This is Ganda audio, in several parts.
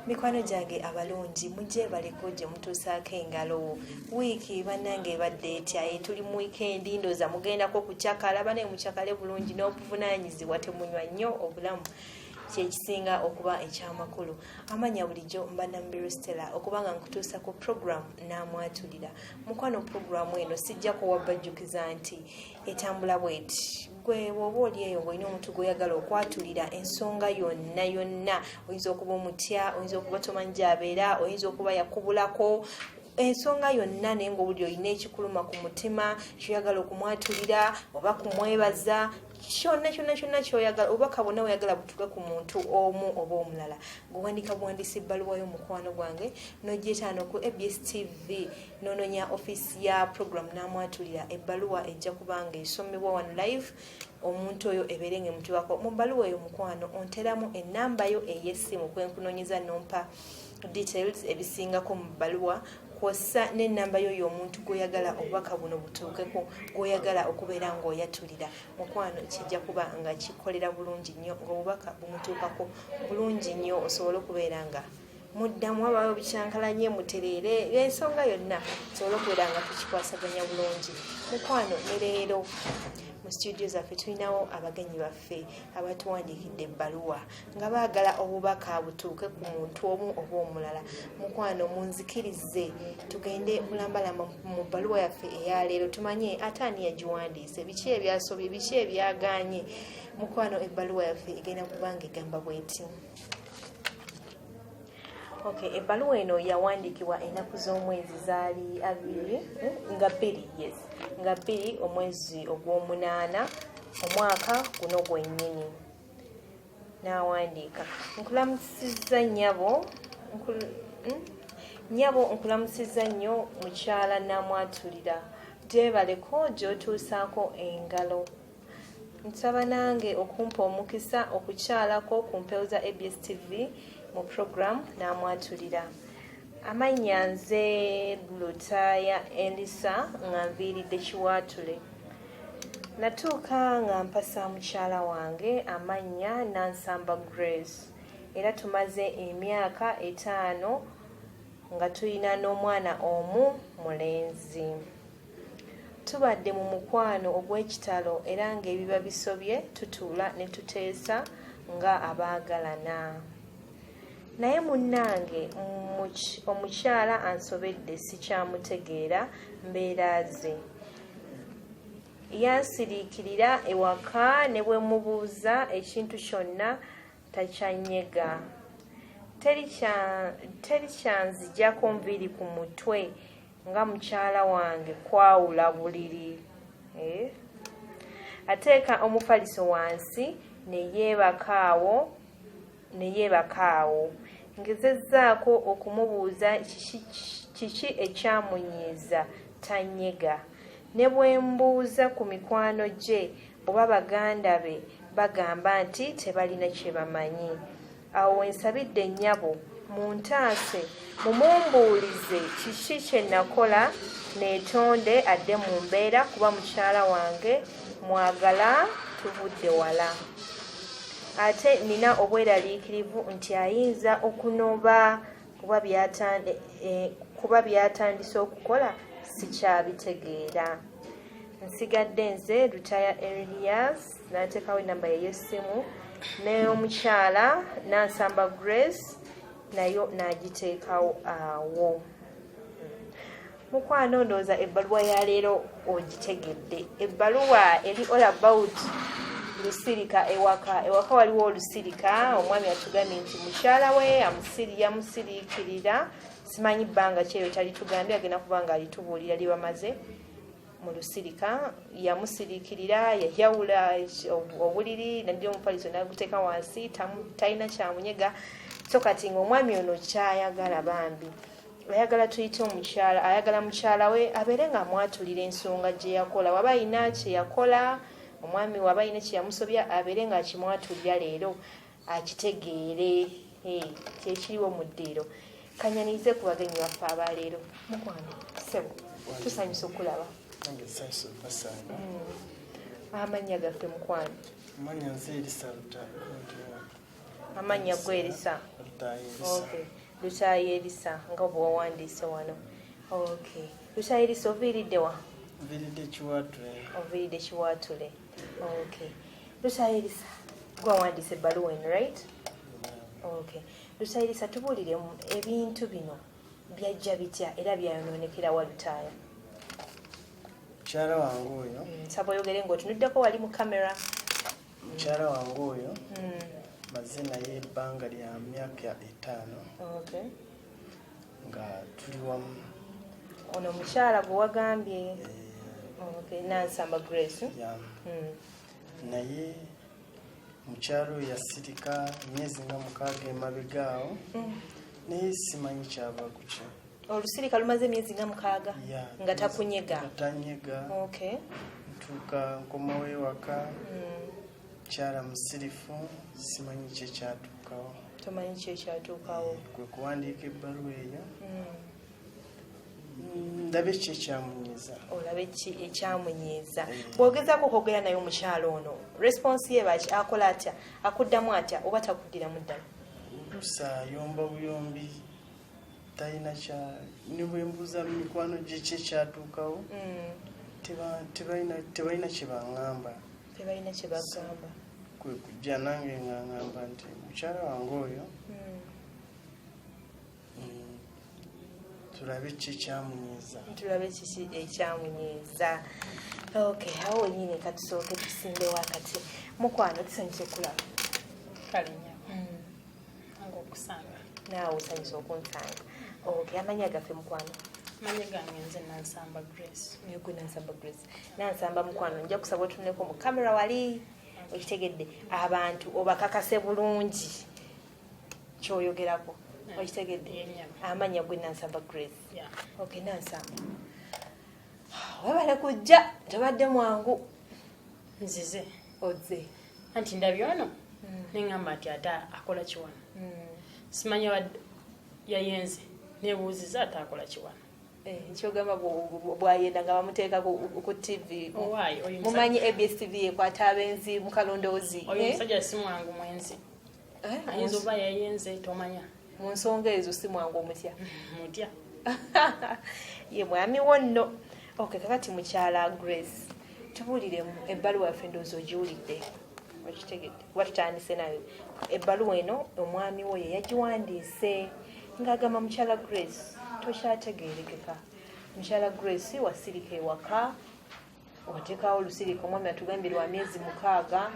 Mikwano gyange abalungi, mujje baleko gye mutuusaako engalo. Wiiki bannange ebadde etya? Tuli mu wiikendi, ndowooza mugendako kucakala. Banaye mucakale bulungi n'obuvunaanyizibwa, temunywa nnyo, obulamu kyekisinga okuba ekyamakulu. Amanya bulijjo mba Nambiru Stella, okuba nga nkutuusa ku program Naamwatulira. Mukwano, programu eno sijja kuwabajjukiza nti etambula bweti: gwe bw'oba oli eyo ng'olina omuntu gw'oyagala okwatulira ensonga yonna yonna, oyinza okuba omutya, oyinza okuba tomanyi gy'abeera, oyinza okuba yakubulako, ensonga yonna, naye ng'obuli olina ekikuluma ku mutima kyoyagala okumwatulira oba kumwebaza, kyonna kyonna kyonna kyoyagala, obubaka bwonna weyagala butuuke ku muntu omu oba omulala, ng'owandika buwandiisi bbaluwa y'omukwano gwange n'ogyetaano ku ABS TV, nononya ofiisi ya program Namwatulira. Ebbaluwa ejja kuba nga esomebwa wano live, omuntu oyo ebeere nga emutuukako. Mu bbaluwa eyo, mukwano, onteramu enamba yo ey'essimu kwenkunoonyeza, nompa details ebisingako mu bbaluwa, kwossa n'ennamba yo y'omuntu gw'oyagala obubaka buno butuukeko, gw'oyagala okubeera ng'oyatulira. Mukwano, kijja kuba nga kikolera bulungi nnyo, ng'obubaka bumutuukako bulungi nnyo, osobole okubeera nga muddamu abawo bikyankalanye, mutereere ensonga yonna, tusobole okubeera nga tukikwasaganya bulungi. Mukwano, ne leero mu studio zaffe tulinawo abagenyi baffe abatuwandiikidde ebbaluwa nga baagala obubaka butuuke ku muntu omu oba omulala. Mukwano, munzikirize tugende mulambalamba mu bbaluwa yaffe eyaleero, tumanye ate ani yagiwandiise, biki ebyasobye, biki ebyagaanye. Mukwano, ebbaluwa yaffe egenda kubanga egamba bweti. Okay, ebbaluwa eno yawandiikibwa ennaku z'omwezi zaali 2, nga 2, yes, nga 2 omwezi ogw'omunaana omwaka guno gwennyini. N'awandiika: "Nkulamusizza nnyabo, nnyabo, nkulamusizza nnyo mukyala Namwatulira. Gyebaleko gy'otuusaako engalo. Nsaba nange okumpa omukisa okukyalako ku mpewo za ABS TV mu program Namwatulira. Amannya nze Lutaaya Elisa, nga nviiridde Kiwaatule. Natuuka nga mpasa mukyala wange, amannya Nansamba Grace, era tumaze emyaka 5 nga tulina n'omwana omu mulenzi. Tubadde mu mukwano ogw'ekitalo, era ng'ebiba bisobye tutuula ne tuteesa nga abaagalana. Naye munnange, omukyala ansobedde, sikyamutegeera mbeera ze. Yansiriikirira ewaka, ne bwe mubuuza ekintu kyonna takyanyega. Teri kyanzijako nviiri ku mutwe nga mukyala wange kwawula buliri. Eh? Ateeka omufaliso wansi ne yeebaka awo, ne yeebaka awo. Ngezezzaako okumubuuza kiki ekyamunyiiza, tanyega. Ne bwe mbuuza ku mikwano gye oba baganda be, bagamba nti tebalina kye bamanyi. Awo wensabidde nnyabo muntaase, mumumbuulize kiki kye nakola neetonde adde mu mbeera, kuba mukyala wange mwagala, tuvudde wala. Ate nina obweraliikirivu nti ayinza okunoba, kuba byatandise okukola sikyabitegeera. Nsigadde nze Lutaya Elias." N'ateekawo enamba ye y'essimu, n'omukyala Nansamba Grace nayo n'agiteekawo awo. Mukwano, ndowooza ebbaluwa ya leero ogitegedde. Ebbaluwa eri all about lusirika ewaka. Ewaka waliwo olusirika. Omwami atugambye nti mukyala we yamusiriikirira, simanyi bbanga kyeyo talitugambye, agenda kuba nga alitubuulira lyebamaze mu lusirika. Yamusiriikirira, yayawula obuliri, naddira omufaliso naguteeka wansi, talina kyamunyega. So kati nga omwami ono kyayagala, bambi ayagala tuyite omukyala, ayagala mukyala we abeere nga amwatulira ensonga gye yakola. Waba ayina kyeyakola, omwami waba ayina kyeyamusobya, abeere nga akimwatulira leero akitegeere kyekiriwo mu ddiiro. Kanyanirize ku bagenyi baffe abaleero. Mukwano, sebo, tusanyusa okulaba. Nange nsanyusa okubasanga. Amannya gaffe, mukwano? Amannya nze Erisa Lutaaya. Amannya gwe Erisa? Lutaaya Erisa. Okay. Lutaaya Erisa, nga bwewawandiise wano. Okay, Lutaaya Erisa, oviiridde wa? Nviiridde Kiwaatule. Oviiridde Kiwaatule. Okay, Lutaaya Erisa, gwawandiise ebbaluwa eno, right? Okay, Lutaaya Erisa, tubuuliremu, ebintu bino byajja bitya era byayonoonekera wa, Lutaaya? Mukyala wange oyo, Nsaba oyogere ng'otunuddeko wali mu kamera. Mukyala wange oyo maze naye ebbanga lya myaka 5 nga tuli wamu. Ono omukyala gwe wagambye? Eh. Okay, Nansamba Grace. Ya. Naye mukyala oyo yasirika emyezi nga 6 emabega awo, naye simanyi kyava ku ki. Olusirika lumaze emyezi nga 6? Ya. Nga takunyega? Nga tanyega. Ntuuka nkomawo ewaka, mukyala musirifu, simanyi ki ekyatuukawo. Tomanyi ki ekyatuukawo. Kwe kuwandiika ebbaluwa eyo, ndabe ki ekyamunyiza. Olabe ki ekyamunyiiza. Bw'ogezaako okwogera naye omukyala ono, response ye baki? Akola atya? Akuddamu atya oba takuddiramu ddala? Oluusi ayomba buyombi, talina kya, ne bwe mbuuza mu mikwano gye ki ekyatuukawo, tebalina kye baŋŋamba. Tebalina kye bagamba. Kwe kujja nange nga ŋŋamba nti mukyala wange oyo, tulabe ki ekyamunyiiza. Tulabe kiki ekyamunyiiza. Okay, awo wenyini katusooke tusimbewo akati. Mukwano, tusanyusa okulaba. Kale nnyabo, nga okusanga. Naawe osanyusa okunsanga. Okay, amanya gaffe, mukwano? Manye gange nze Nansamba Grace. Gwe Nansamba Grace. Nansamba mukwano, nja kusaba otuneko mu kamera wali, okitegedde, abantu obakakase bulungi kyoyogerako, okitegedde? Ye nnyabo. Amanya gwe Nansamba Grace? Ya. Okay, Nansamba, webale kujja, tobadde mwangu. Nzize. Ozze. Anti ndabye ono neŋŋamba nti ate akola kiwano. Simanyi yayenze, nebuuziza ate akola kiwano. Eh, kyogamba bwayenda nga bamuteeka ku TV. Owaayi, oyo Mumanyi ABS TV ekwata abenzi mu kalondoozi. Oyo Eh? omusajja si mwangu, mwenzi. Eh, Ayinza oba yayenze, tomanya. Mu nsonga ezo si mwangu, omutya? Mutya. Ye mwami wo nno. Okay, kakati mukyala Grace, tubuuliremu, ebbaluwa yaffe ndowooza ogiwulidde, okitegedde, kuba tutandise nayo. Ebbaluwa eno omwami wo ye yagiwandiise ng'agamba, mukyala Grace tokyategeerekeka, mukyala Grace wasirika ewaka, wateekawo olusirika, omwami atugambye lwa myezi 6.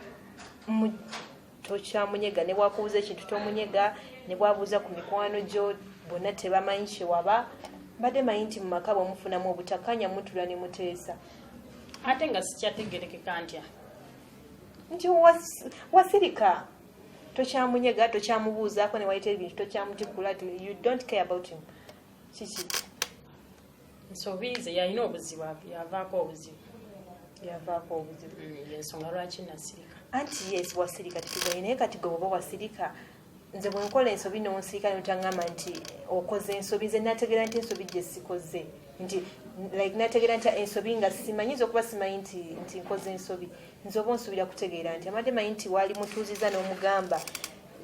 Tokyamunyega, ne bwakubuuza ekintu tomunyega, ne bwabuuza ku mikwano gyo bonna tebamanyi kyewaba. Mbadde manyi nti mu maka bwemufunamu obutakanya mutula ne muteesa. Ate nga sikyategerekeka ntya? Nti wasirika, tokyamunyega, tokyamubuuzaako, ne wayita ebintu tokyamutikula, you don't care about him. Kiki? Nsobi ze, yalina obuzibu, yavaako obuzibu. Yavaako obuzibu. Yensonga lwaki nasirika. Anti yes, wasirika, tetugaye, naye kati gwe bwoba wasirika, nze bwe nkola ensobi nonsirika notangamba nti okoze ensobi, nze nategeera nti ensobi gye sikoze, nti like nategeera nti ensobi nga simanyi, nza okuba simanyi nti nkoze ensobi, nze oba onsuubira kutegeera nti amadde manyi nti wali mutuuziza n'omugamba,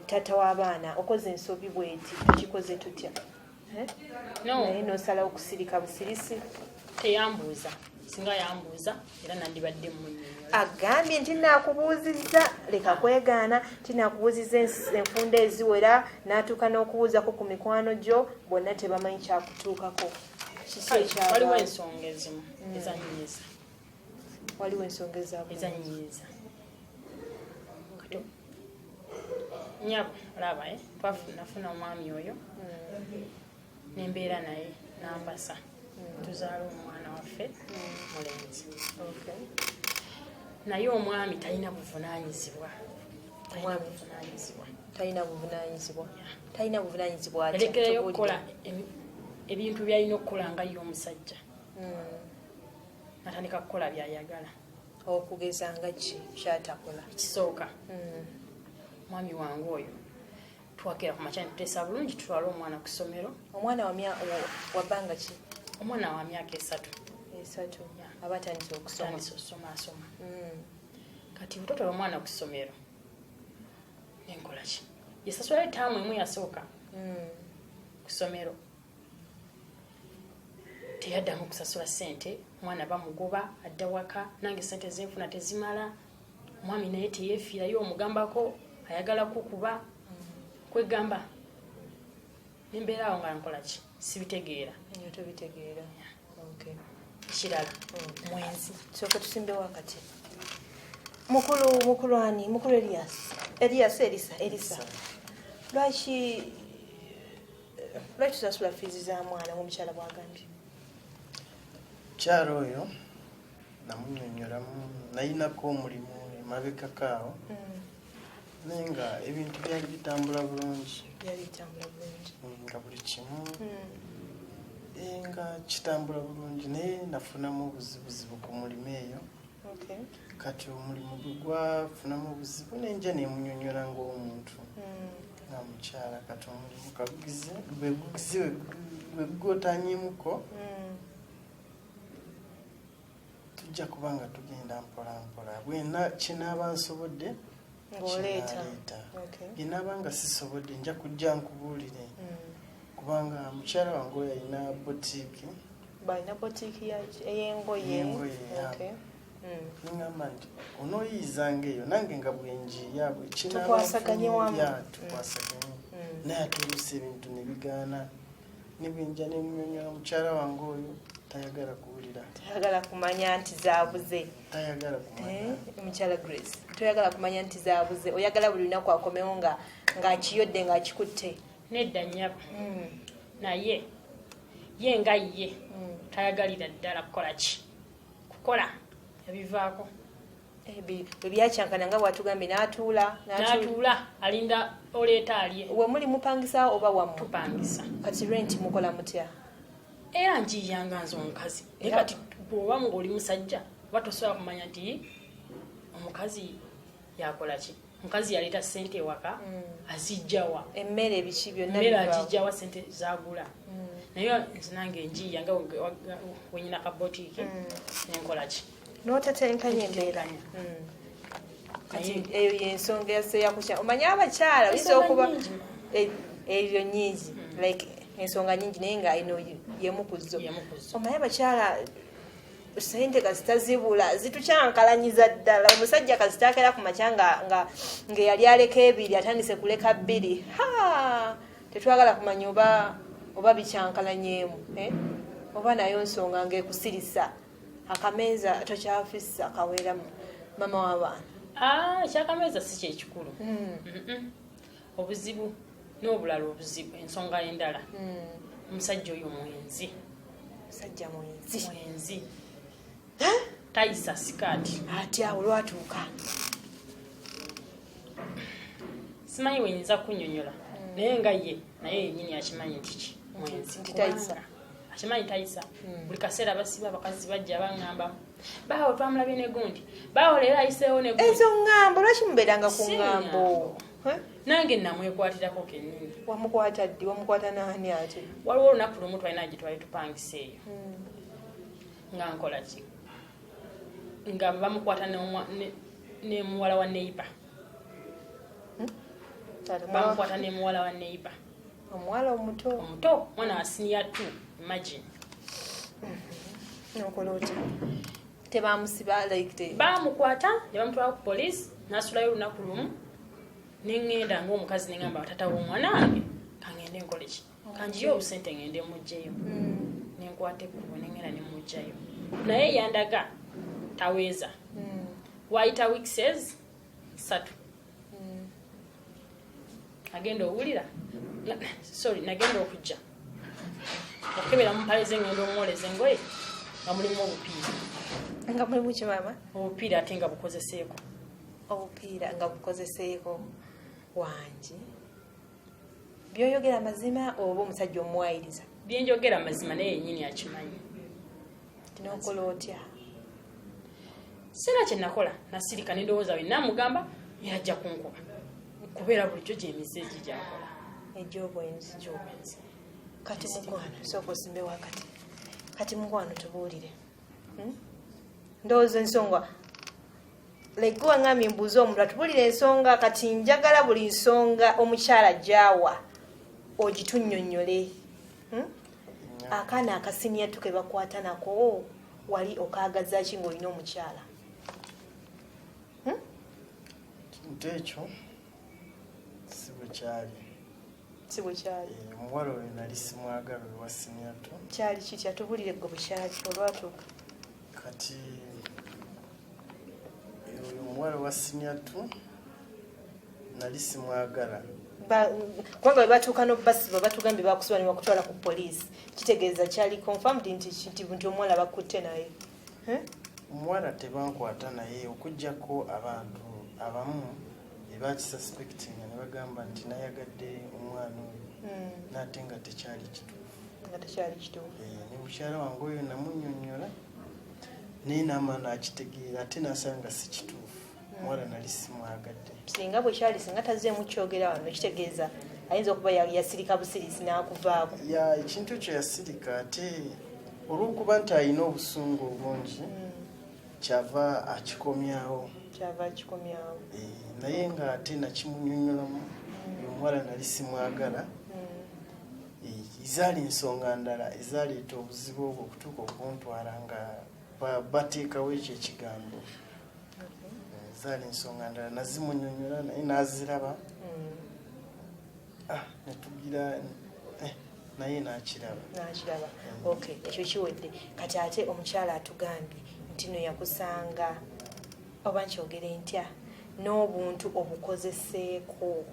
taata w'abaana, okoze ensobi bweti, tukikoze tutya? Eh? No. Naye nosalawo okusirika busirisi. Teyambuuza. Singa yambuuza era nandibadde munyonyola. Agambye nti naakubuuzizza, leka kwegaana, nti naakubuuzizza enfunda eziwera, n'atuuka n'okubuuzako ku mikwano gyo, bonna tebamanyi kyakutuukako. Kiki Kale, ekyabaawo? Waliwo ensonga ezimu ezanyiiza. Waliwo ensonga ezaku? Ezanyiiza. Nyabo, olaba, eh? Nafuna omwami oyo nembeera naye, nambasa, tuzaala omwana waffe mulenzi. Naye omwami talina buvunaanyizibwa. Talina Omwami? buvunaanyizibwa. Talina buvunaanyizibwa? Talina buvunaanyizibwa atya? Yalekerayo Tubuulire. okukola ebintu byalina okukola nga ye omusajja, natandika kukola byayagala. Okugeza nga ki kyatakola? Ekisooka, mwami wange oyo twakera ku makya netuteesa bulungi tutwale omwana ku ssomero. Omwana wa bbanga ki? Omwana wa myaka 3. 3. Yeah. Aba atandise okusoma. Atandise okusoma, asoma. Kati bwetwatwala omwana ku ssomero, nenkola ki? Yasasulayo taamu emu yasooka ku ssomero, teyaddamu kusasula ssente. Omwana bamugoba, adda waka, nange ssente zenfuna tezimala. Omwami naye teyeefiirayo, omugambako ayagala kukuba. Kwegamba nembeera awo nga nkola ki, sibitegeera. Nyo tobitegeera. Okay. Ekirala, mwenzi. Sooka tusimbe wakati. Mukulu, mukulu ani? Mukulu Elias, Elias, Elisa, Elisa, lwaki tusasula fiizi za mwana ng'omukyala bwagambye? Mukyalo oyo namunyonyolamu, nayinako omulimu emabegako awo, naye nga ebintu byali bitambula bulungi. Byali bitambula bulungi. Nga buli kimu nga kitambula bulungi, naye nafunamu obuzibuzibu ku mulimu eyo. Kati omulimu gwe gwafunamu obuzibu, nenja nemunyonyola ngaomuntu, nga mukyala, kati omulimu kagugize bwe gugize, bwe gugotanyemuko, tujja kuba nga tugenda mpola mpola, bwena kinaaba nsobodde Ng'oleeta. Kinaleeta. Byenaaba nga sisobodde, nja kujja nkubuulire, kubanga mukyala wange oyo alina botiiki. Balina botiiki ey'engoye? Ey'engoye, ya. Neŋŋamba nti onooyiyizanga eyo, nange nga bwenjiya bwe kinaaba Tukwasaganye wamu. Ya, tukwasaganye. Naye ate oluusi ebintu ne bigaana, ne bwenja nemunyonyola, mukyala wange oyo tayagala kuwulira. Tayagala kumanya nti zaabuze. Tayagala kumanya. Eh, mukyala Grace, toyagala kumanya nti zaabuze, oyagala buli lunaku akomewo nga ng'akiyodde, ng'akikutte. Nedda nnyabo, naye ye nga ye tayagalira ddala kukola ki, kukola, yabivaako. Bwe byakyankana nga bwatugambye, n'atuula. N'atuula, alinda oleeta alye. We muli mupangisa oba wammwe? Tupangisa. Kati rent mukola mutya? Era njiyanga nze omukazi, naye kati bw'oba ngaoli musajja oba tosobola kumanya nti omukazi yakola ki, omukazi yaleeta sente ewaka, azijjawa? Emmere, ebiki byonna emmere bivaawo. Agijjawa sente zagula? Naye nze nange njiya nga wenyina kabotiiki, nenkola ki? N'otetenkanya embeera. Ntetenkanya. Kati Naye- eyo yensonga yaseyakusha. Omanye abakyala oyinza Ensonga okuba nnyingi. Ebyo nyingi, like ensonga nyingi, naye nga eno yemu ku zo. Yemu ku zo. Omanyi abakyala sente kasita zibula, zitukyankalanyiza ddala. Omusajja kasita akera ku makya nga eyali aleka ebiri atandise kuleka bbiri, ha, tetwagala kumanya oba bikyankalanyeemu, eh? Oba nayo nsonga ngaekusirisa akameeza tokyafissa kaweera mama w'abaana. Ah, ekyakameeza si kyekikulu. Obuzibu n'obulala, obuzibu, ensonga endala, omusajja oyo mwenzi. Musajja mwenzi? Mwenzi, tayisa sikaati. Ate awo lwatuuka? Simanyi wenyinza kunyonyola, naye nga ye naye yenyini akimanyi nti ki mwenzi. Nti tayisa. Kubanga akimanyi tayisa. Buli kaseera basiba abakazi, bajja baŋŋamba, baawo twamulabye ne gundi, baawo leero ayiseewo ne gundi. Ezo ŋŋambo, lwaki mubeeranga ku Si ŋŋambo? Eh? Nange namwekwatirako kennyini. Wamukwata ddi? Wamukwata naani ate? Waliwo olunaku lumu twalina gye twali tupangisa eyo, nga nkola ki, nga bamukwata ne muwala wa neighbor. Taata, Bamukwata ne muwala wa neighbor. Omuwala omuto? Omuto, mwana wa senior 2, imagine. Nokola otya? Tebamusiba like te? Bamukwata ne bamutwala ku poliisi, nasulayo olunaku lumu. Neŋŋenda ngaomukazi, neŋŋamba tata w'omwana wange, kangende nkole ki, kanjiye obusente ŋŋende mugjeyo. Nenkwata ekkubo, neŋŋenda nemugjayo, naye yandaga taweeza. Wayita weeks 3, agenda owulira sorry, nagenda okujja okukebera mu mpale ze, ngenda omwoleza engoye, nga mulimu obupiira. Nga mulimu ki, maama? Obupiira, ate nga bukozeseeko. Obupiira nga bukozeseeko. Wangi, byoyogera mazima oba omusajja omuwayiriza? Byenjogera mazima, naye yenyini akimanyi. Tinokola otya? Sina kyenakola, nasirika, nendowooza we namugamba yajja kunkuba, kubeera bulijjo gyemize egi gyakola. Egyobwenzi? Egyobwenzi. Kati mukwano, sooka osimbe wakati. Kati mukwano, tubuulire. Ndowooza ensonga Like gwe mbuuza omuntu atubulira ensonga, kati njagala buli nsonga omukyala gy'awa ogitunnyonnyole. Akaana akasiniya tu ke bakwata nako wali okaagaza ki ng'olina omukyala? Kintu ekyo si bwe kyali. Si bwe kyali. Omuwala oyo nali simwagala, oyo wa senior two. Kyali kitya? Tubulire gwe bwe kyali olwatuuka. Kati oyo omuwala wa senior two nali simwagala. Kubanga bwe batuuka n'obasiba, batugambye bakusiba ne bakutwala ku poliisi, kitegeeza kyali confirmed nti omuwala bakutte naye. Eh? Omuwala tebankwata naye, okugjako abantu abamu ebakisuspectinga ne bagamba nti nayagadde omwana oyo, n'ate nga tekyali kituufu. Nga tekyali kituufu. Ne mukyala wange oyo namunnyonnyola, naye naama n'akitegeera, ate nasanga si kituufu. Omuwala nali simwagadde. Singa bwe kyali, singa tazzeemu kyogera wano, kitegeeza ayinza okuba yasirika busirisi n'akuvaako. Ya, ekintu ekyo yasirika, ate olw'okuba nti alina obusungu obungi, kyava akikomyawo. Kyava akikomyawo. Naye nga ate nakimunyonyolamu, omuwala nali simwagala. Zaali nsonga ndala ezaleeta obuzibu obwo okutuuka okuntwala nga bateekawo ekyo ekigambo. Zaali nsonga ndala, nazimunyonyola naye naziraba. Netugira naye nakiraba. Nakiraba. Okay, ekyo kiwedde. Kati ate omukyala atugambye nti no yakusanga, oba nkyogere ntya, n'obuntu obukozeseeko.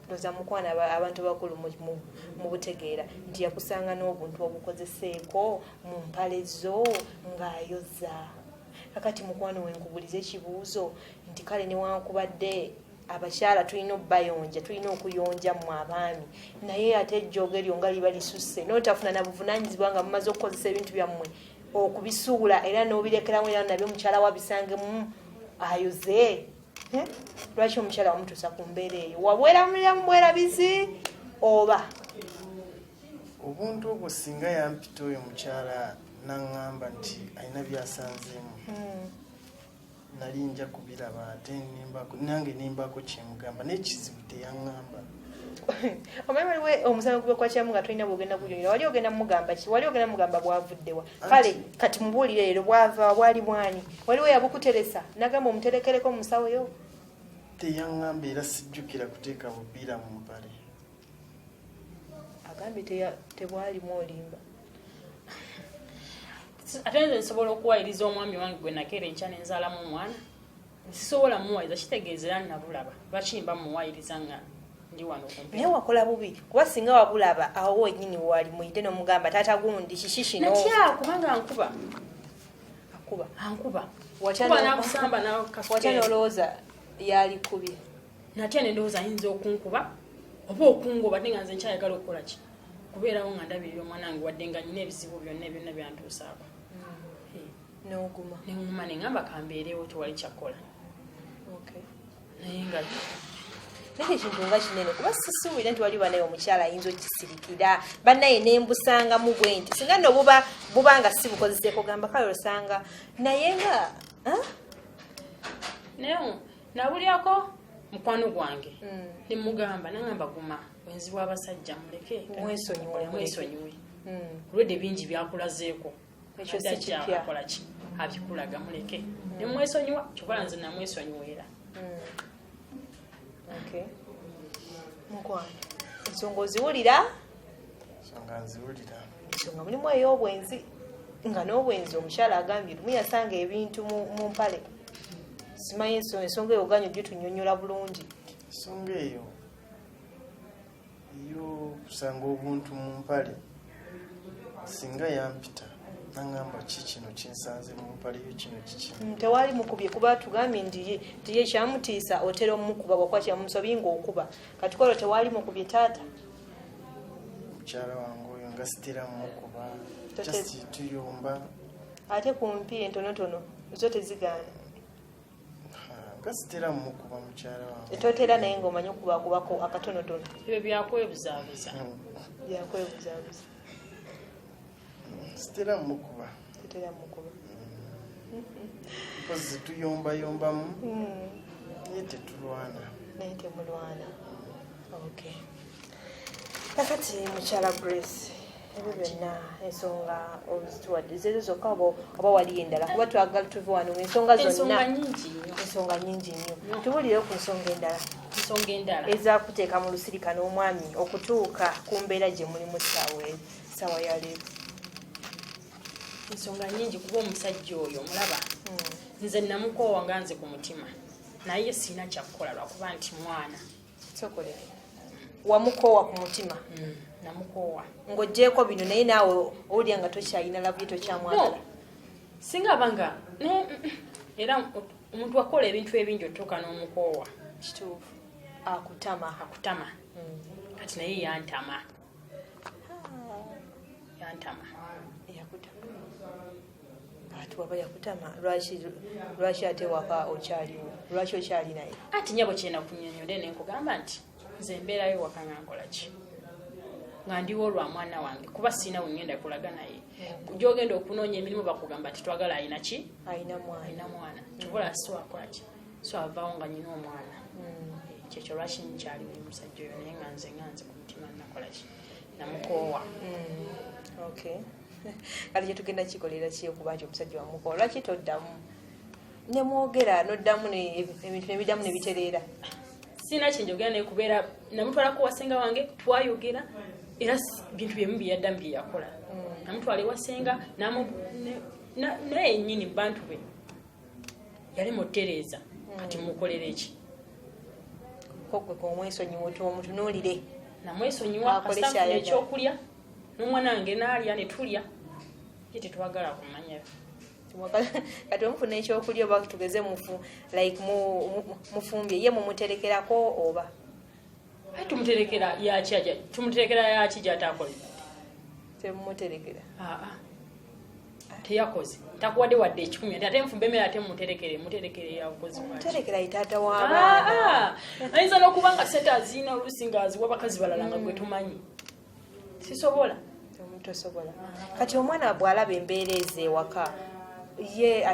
Ndoza mukwana abantu bakulu mu butegeera nti yakusanga n'obuntu obukozeseeko mu mpale zo ng'ayoza. Kakati mukwano, wenkubuliza ekibuuzo nti kale newankubadde abakyala tulina obbayonja, tulina okuyonja mmwe abaami, naye ate ejjoogo eryo nga liba lisusse, n'otafuna na buvunaanyizibwa nga mumaze okukozesa ebintu byammwe okubisuula era n'obirekeramu, era nabyo omukyala wabisangemu ayoze. Lwaki omukyala wamutuusa ku mbeera eyo? Wabweramulira mu bwerabizi oba? Obuntu obwo singa yampita oyo mukyala naŋŋamba nti alina byasanzeemu, nali nja kubiraba, ate nange nembaako kyemugamba, naye kizibu teyaŋŋamba. Omanyi waliwo omusango gwekwakyamu nga tolina bwogenda gunyonyola. Wali ogenda mugamba ki? Wali ogenda mugamba bwavuddewa? Kale kati mubuulire leero bwava, bwali bwani? Waliwo yabukuteresa nagamba omuterekereko mu musawo yo? Teyaŋŋamba, era sijjukira kuteeka bupiira mu mpale. Agambye tebwalimu, olimba. Ate nze nsobola okuwayiriza omwami wange gwe nakeera enkya nenzaalamu omwana? Sisobola muwayiriza, kitegeeza era nabulaba. Lwaki mba muwayiriza nga ndi wano kumpi? Naye wakola bubi, kuba singa wabulaba awo wenyini wali muyite n'omugamba, taata gundi, kiki kino? Natya kubanga nkuba. Akuba? Ankuba. Watya kuba nakusamba. Watya n'olowooza yalikubye? Natya nendowooza ayinza okunkuba oba okungoba, ate nga nze nkyayagala okukola ki? Kubeerawo nga ndabirira omwana wange, wadde nga nyina ebizibu byonna byonna byantuusaako. N'oguma? Neŋuma, neŋamba kambeerewo, tewali kyakkola. Naye nga Naye ekintu nga kinene, kuba sisuubira nti wali banaye omukyala ayinza okukisirikira. Bannaye nembusangamu bwe nti singa nno buba bubanga si bukozeseeko, gamba kale osanga, naye nga ah? Naye nabulyako mukwano gwange, nemugamba, nagamba guma, bwenzi bw'abasajja, muleke. Mwesonyiwe, muleke. Mwesonyiwe. Olwedde bingi byakulazeeko. Ekyo si Ate ajja kipya. akola ki? Abikulaga, muleke. Nemwesonyiwa, kyobala nze namwesonyiwera. Okay. Mukwano, ensonga oziwulira? Ensonga nziwulira. Ensonga mulimu ey'obwenzi, nga n'obwenzi omukyala agambye lumu yasanga ebintu mu mpale. Simanyi ensonga eyo oganye ogitunyonyola bulungi. Ensonga eyo ey'okusanga obuntu mu mpale, singa yampita naŋŋamba ki kino kinsanze mu mpale yo, kino kiki? Tewali mukubye, kuba tugambye nti ye kyamutiisa otera omukuba bwakwatira mu nsobi ng'okuba. Kati kolo tewali mukubye taata? Mukyala wange oyo nga sitera mukuba. Just tuyomba. Ate ku mpi entonotono zo tezigaana? Ha, nga sitera mukuba mukyala wange. Totera, naye ng'omanyi okubakubako akatonotono? Ebyo byakwebuzaabuza. Byakwebuzaabuza. Sitera mukuba. Totera mukuba. Mpozi tuyombayombamu, naye tetulwana. Naye temulwana. Okay, kakati mukyala Grace, ebyo byonna ensonga ozituwadde zezo zokka oba waliyo endala? Kuba twagala tuve wano ensonga Ensonga zonna. nyingi nnyo. Ensonga nyingi nnyo. Tubuulire ku nsonga endala Ensonga endala ezakuteeka mu lusirika n'omwami okutuuka ku mbeera gye mulimu ssaawa ya leero. Ensonga nyingi, kuba omusajja oyo omulaba, nze namukoowa nga nze ku mutima, naye sirina kyakukola lwakuba nti mwana. Sokolere, wamukoowa ku mutima? Namukoowa. Ng'oggyeko bino, naye naawe owulira nga tokyalina love ye, tokyamwagala? No, singa abanga era omuntu akola ebintu ebingi otuuka n'omukoowa. Kituufu, akutama. Akutama. Kati naye yantama, yantama. Yakutama. Ati waba yakutama, lwaki ate waka okyaliwo? Lwaki okyali naye? Anti nyabo, kyena kunyonyole nenkugamba nti nze mbeerayo waka nga nkola ki? Nga ndiwo lwa mwana wange, kuba siina wengenda kulaga naye. Gyogenda okunoonya emirimu bakugamba nti twagala alina ki? Alina mwana. Alina mwana. Kyobola siwakola ki, so avaawo nga nyina omwana. Kyekyo lwaki nkyaliwo omusajja oyo, naye nga nze ku mutima nakola ki? Namukoowa. Okay, kati kyetugenda kikolera ki okuba nti omusajja wamukoowa? Lwaki toddamu nemwogera, noddamu ebintu nebiddamu nebitereera? Sirina kyenjogera naye, kubeera namutwalako wasenga wange, twayogera, era bintu byemu byeyaddamu byeyakola. Namutwala ewasenga, naye yennyini mubantu be yali mutereeza. Kati mukolera eki? Kogwe komwesonyiwa, omutunuulire. Namwesonyiwa. Akole Kasita nfuna kyayagala. ekyokulya n'omwana wange naalya ne tulya, ye tetwagala kumanya. Kati omufuna ekyokulya, oba tugeze mufu like mufumbye, ye mumuterekerako oba? Aye tumuterekera yaki? Tumuterekera yaki gyatakoze? Temumuterekera? Aa, teyakoze, takuwadde wadde 100 ati ate nfumba emmere ate muterekere. Muterekere yabukozi bwaki? Muterekera ye taata w'abaana. Ah, ah. Ayinza n'okuba nga sente aziina, oluusi ng'aziwa bakazi balala nga gwe tumanyi. Sisobola. Tosobola. Kati omwana bw'alaba embeera ezo ewaka, ye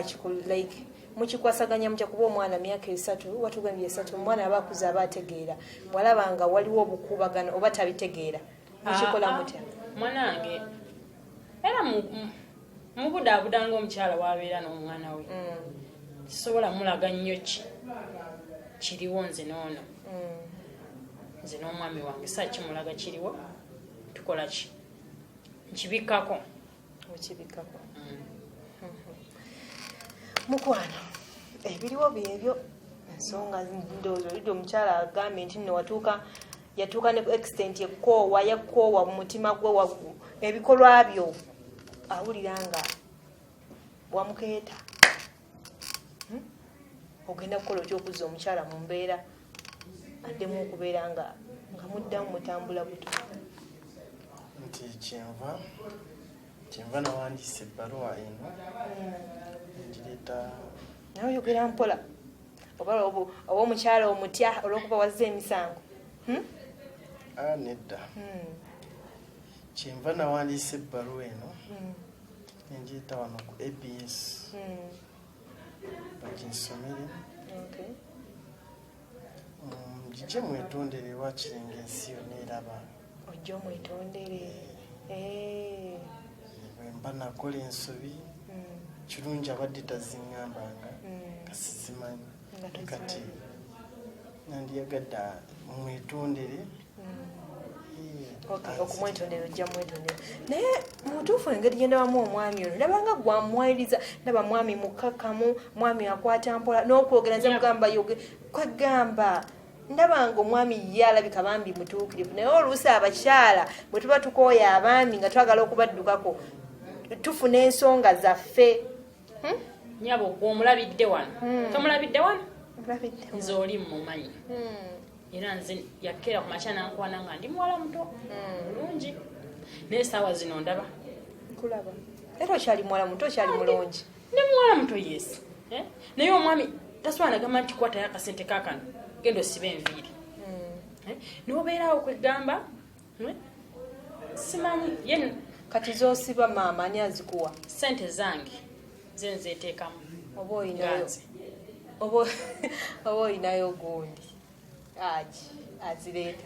like mukikwasaganya mutya? Kuba omwana myaka 3, watugambye 3, omwana aba akuze, aba ategeera. Bw'alaba nga waliwo obukuubagano oba tabitegeera, mukikola Ah, ah. mutya? Mwana wange era mubudaabuda ng'omukyala wabeera n'omwana we. Sisobola mulaga nnyo ki kiriwo nze n'ono, nze n'omwami wange saa kimulaga kiriwo. Tukola ki? Nkibikkako. Okibikako. Mukwano, ebiriwo byebyo ensonga. Ndowooza olidde omukyala agambye nti nno watuuka, yatuuka ne ku extent ekkoowa, yakkoowa mu mutima gwe, ebikolwa byo awulira nga wamukeeta. Ogenda kukola otya okuzza omukyala mu mbeera addemu okubeera nga muddamu mutambula buto? Nti kyenva nawandiisa ebbaluwa eno, ngireeta. Naye oyogera mpola, oba omukyala omutya olwokuba wazza emisango? Hmm? A, nedda. Kyenva nawandiisa ebbaluwa eno, nengireeta wano ku ABS, baginsomere. Ngije mwetondere wakiri nga ensi yonna eraba. Ojja omwetondere. Eh. Bwe mba nakola ensobi, kirungi abadde taziŋŋambanga, kasizimanyi. Nga tozimanyi. Kati nandiyagadde mwetondere. Okumwetondera, ojja mwetondera, naye mutuufu engeri gyendabamu omwami ono, ndabanga gwamwayiriza, ndaba mwami mukakamu, mwami akwata mpola n'okwogera. Nze mugamba yoge, kwegamba ndabanga omwami ye alabika bambi mutuukirivu, naye oluusi abakyala bwe tuba tukooya abaami nga twagala okubaddukako, tufuna ensonga zaffe. Nyabo, gwe omulabidde wano? Tomulabidde wano? Nze oli mumanyi. Era nze yakeera ku makya nankwana nga ndi muwala muto bulungi, naye esaawa zino ndaba. Nkulaba, era okyali muwala muto, okyali mulungi. Ndi muwala muto, yes. Eh? Naye omwami tasobola nagamba nti kwatayo akasente kakano, genda osibe enviiri. Eh? Nobeeraawo kwegamba, eh? Simanyi ye. Kati zosiba maama ani azikuwa? Sente zange ze nzeteekamu. Oba olinayo Nga nze. Oba olinayo gundi agi azireeta?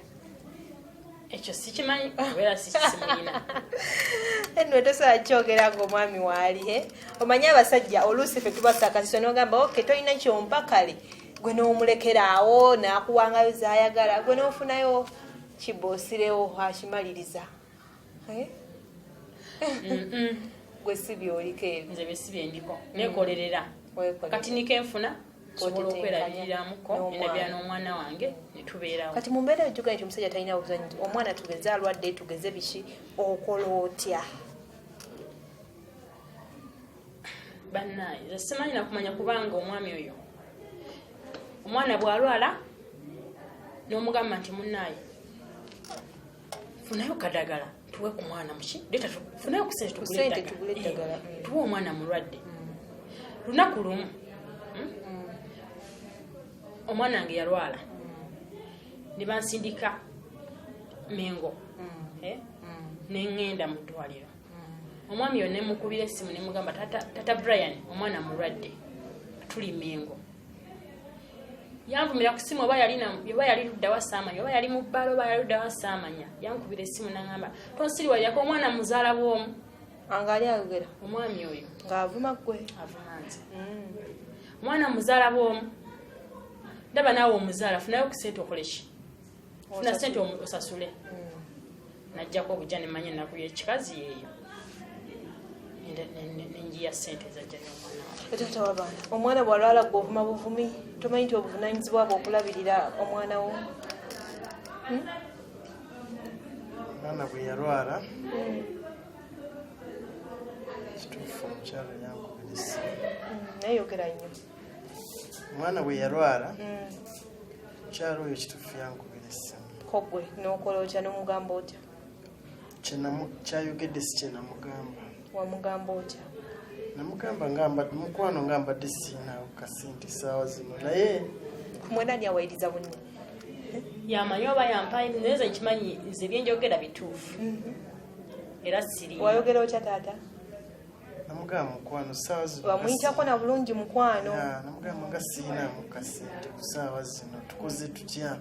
Ekyo sikimanyi, obeera sikisimuyina. Anyway, tosobola kyogera ngaomwami waali, eh? Omanyi abasajja oluusi ffe tubasakasiso, nogamba, "Ok, tolina kyompa." Kale gwe n'omulekeraawo n'akuwangayo zayagala, gwe n'ofunayo kiboosirewo akimaliriza, Eh? Gwe si byoliko ebyo? Nze bye si byendiko, nekolerera. Weekolera. Kati niko enfuna nsobola Otetenkanya okwerabiriramuko n'omwana. Nenabira n'omwana wange netubeerawo. Kati mu mbeera ejjuga nti omusajja talina buzanyi, omwana tugeze alwadde, tugeze biki, okola otya? Bannaye, nze simanyi nakumanya, kubanga omwami oyo, omwana bw'alwala n'omugamba nti, "Munaaye, funayo kadagala tuwe ku mwana muki, leeta funayo ku sente tugule Ku sente eddagala." tugule eddagala. Eh, tuwe omwana mulwadde. Lunaku lumu, Omwana wange yalwala ne bansindika Mengo, eh? Neŋŋenda mu ddwaliro. Omwami oyo nemukubira essimu nemugamba, "Tata, tata Brian, omwana mulwadde, tuli Mengo." Yanvumira ku simu, oba oba yali luddawa saamanya, oba yali mu bbaala, oba yali luddawa saamanya. Yankubira essimu naŋamba, "Tonsiriwalirako, omwana muzaala bw'omu." Nga ali ayogera? Omwami oyo. Ng'avuma ggwe? Avuma nze. "Omwana muzaala bw'omu, ndaba naawe omuzaala, funayo ku sente okole ki, funa sente osasule." Najjako obujja nemanya ennaku y'ekikazi yeeyo. Nenjiya sente ezajja n'omwana wange. Taata w'abaana, omwana bw'alwala gwe ovuma buvumi, tomanyi nti obuvunanyizibwa bwe okulabirira omwana wo? Omwana bwe yalwala, kituufu omukyalo yankubira essimu. Naye yogera nnyo. Omwana bwe yalwala, omukyalo oyo kituufu yankubira essimu. Ko gwe n'okola otya, n'omugamba otya? Kyayogedde si kyenamugamba. Wamugamba otya? Namugamba ngamba, "Mukwano, nga mbadde siinaawo kasente saawa zino, naye..." Mwena ani awayiriza bunne? Yamanyi oba yampaye, naye nze nkimanyi nze byenjogera bituufu era siri. Wayogera otya, taata? Namugamba, "Mukwano, saawa zino Wamuyitako na bulungi mukwano? Ya, namugamba nga siinaamu kasente ku saawa zino, tukoze tutya?"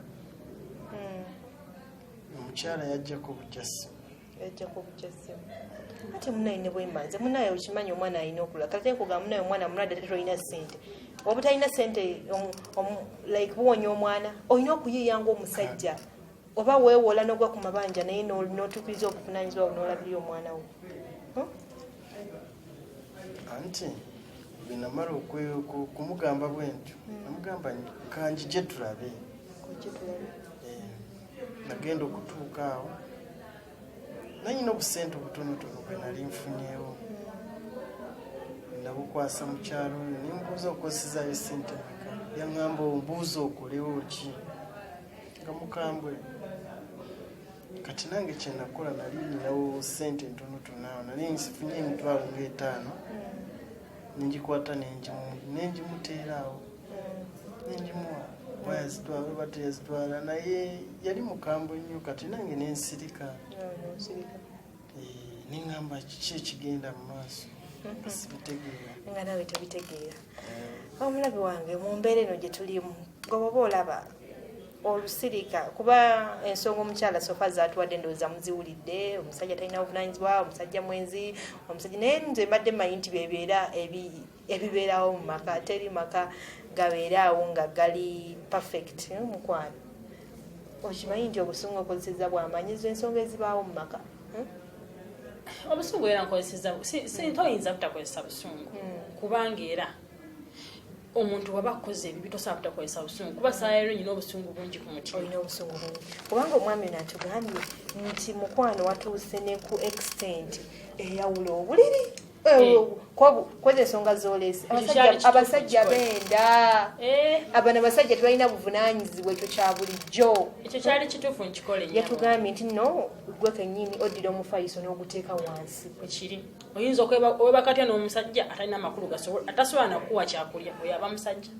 Omukyala yajjako bujja ssimu. Yajjako bujja ssimu. Ate munaye ne bwemanze, munaye okimanyi omwana alina okula, kale nkugamba, munaye omwana mulwadde ate tolina ssente, oba talina ssente like buwonya omwana, olina okuyiiya ngaomusajja, oba weewola n'ogwa ku mabanja, naye n'otuukiriza obuvunanyizibwa bwo n'olabirira omwana wo. Huh? Anti bwe namala kumugamba bwe ntyo, namugamba, "Kanjije tulabe." Kujje tulabe. Eh, nagenda okutuuka awo nanyina obusente obutonotono bwe nali nfunyeewo, nabukwasa mukyalo oyo, nembuuza, "Okozesezaayo sente meka?" Yaŋŋamba, "Ombuuza okolewo ki?" Nga mukambwe. Kati nange kyenakola, nali ninawo sente ntonotono awo, nali nsifunye 50,000, nengikwata nengimuteera awo, nengimuwa, oba yazitwala oba teyazitwala, naye yali mukambwe nnyo. Kati nange nensirika. Nosirika. Eh, neŋŋamba, "Kiki ekigenda mu maaso? Sibitegeera." Nga nawe tobitegeera. Omulabi wange, mu mbeera eno gye tulimu, gwe bwoba olaba olusirika, kuba ensonga omukyala so far zaatuwadde ndowooza muziwulidde: omusajja talina buvunanyizibwa, omusajja mwenzi, omusajja. Naye nze mbadde mmanyi nti bebeera ebibeerawo mu maka, teri maka gabeeraawo nga gali perfect. Eh, mukwano, okimanyi nti obusungu okozeseza bwamanyi, zo ensonga ezibaawo mu maka, Obusungu era nkozeseza, toyinza butakozesa busungu, kubanga era omuntu waba akoze ebibi tosobola butakozesa busungu, kuba saayero nyina obusungu bungi ku mutima. Olina obusungu bungi kubanga omwami ono atugambye nti, mukwano, watuuse ne ku extent eyawula obuliri. Eh. Kweza ensonga zolesi. Ekyo kyali kituufu. Abasajja Kikole. benda. Eh, Abano abasajja tebalina buvunanyizibwa, ekyo kya bulijjo. Ekyo kyali kituufu, nkikole nnyabo. Yatugambye nti no gwe kennyini oddira omufaliso n'oguteeka wansi. Ekiri oyinza okwebakatya n'omusajja atalina makulu gasobola, atasobola nakuwa kyakulya, oyo aba musajja.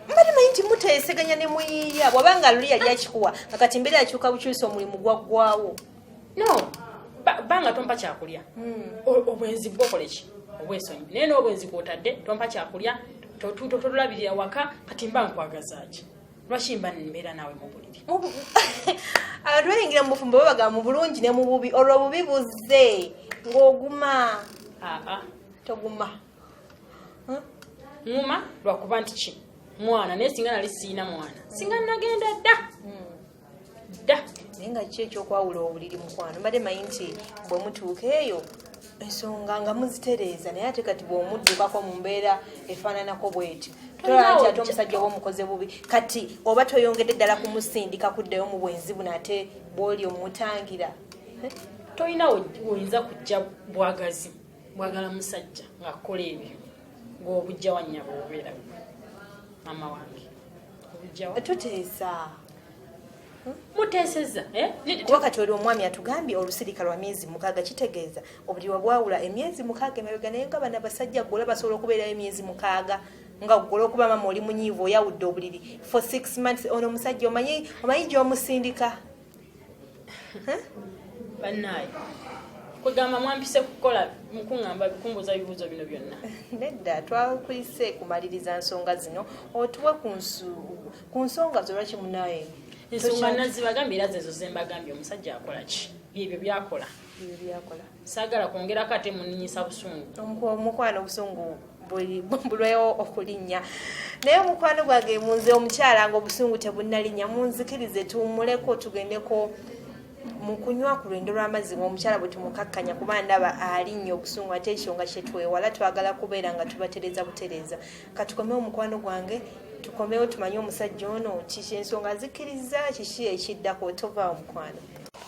Mbadde manyi nti muteeseganya ne muyiiya, bw'abanga luli yali akikuwa, nga kati mbeera yakyuka bukyusa, omulimu gwaggwawo. No, banga tompa kyakulya, obwenzi bwokola ki? Obwesonyi naye n'obwenzi kwotadde, tompa kyakulya, totulabirira waka. Kati mba nkwagazaaki? Lwaki mba mbeera naawe mu buliri? Abantu bayingira mu bufumbo babaga mu bulungi ne mu bubi. Olwo obubi buzze ng'oguma? Aa. Toguma? Ŋuma lwakuba nti ki mwana, naye singa nali siina mwana, singa nagenda dda dda. Naye nga kiki ekyokwawula obuliri, mukwano? Mbadde manyi nti bwe mutuuka eyo ensonga nga muzitereeza, naye ate kati bw'omuddukako mu mbeera efaananako bwetyo, tolaba nti ate omusajja oba omukoze bubi? Kati oba toyongedde ddala kumusindika kuddayo mu bwenzi buno, ate bw'oli omutangira? Tolina woyinza kujja bwagazi bwagala musajja ng'akola ebyo ng'obujja wannyaba obeera mama wange, obujjawa? Tuteesa. Muteesezza, eh? Kuba kati oli omwami atugambye olusirika lwa myezi 6, kitegeeza obuli wabwawula emyezi 6 emabega. Naye nga bano abasajja ggola basobola okubeerayo emyezi 6 nga ggola okuba mama oli munyiivu, oyawudde obuliri for 6 months. Ono omusajja omanyi gy'omusindika? Bannaaye, kwegamba mwampise kukola mukuŋŋamba kumbuuza bibuuzo bino byonna? Nedda, twakuyise kumaliriza nsonga zino, otuwe ku nsonga zo. Lwaki munaye? Ensonga nazibagambye, era zezo zembagambye. Omusajja akola ki? Byebyo byakola. Ebyo byakola. Saagala kwongerako, ate muninyisa busungu. Omukwano, obusungu bulwewo okulinnya. Naye omukwano gwange munze omukyala nga obusungu tebunnalinnya, munzikirize tuwummuleko, tugendeko mu kunywa ku lwendo lw'amazzi ng'omukyala bwe tumukakkanya, kuba ndaba alinnya obusungu, ate ekyo nga kyetwewala. Twagala kubeera nga tubatereeza butereeza. Katukomewo, omukwano gwange, tukomewo tumanye omusajja ono kiki, ensonga zikkiriza kiki ekiddako. Tovaawo, mukwano.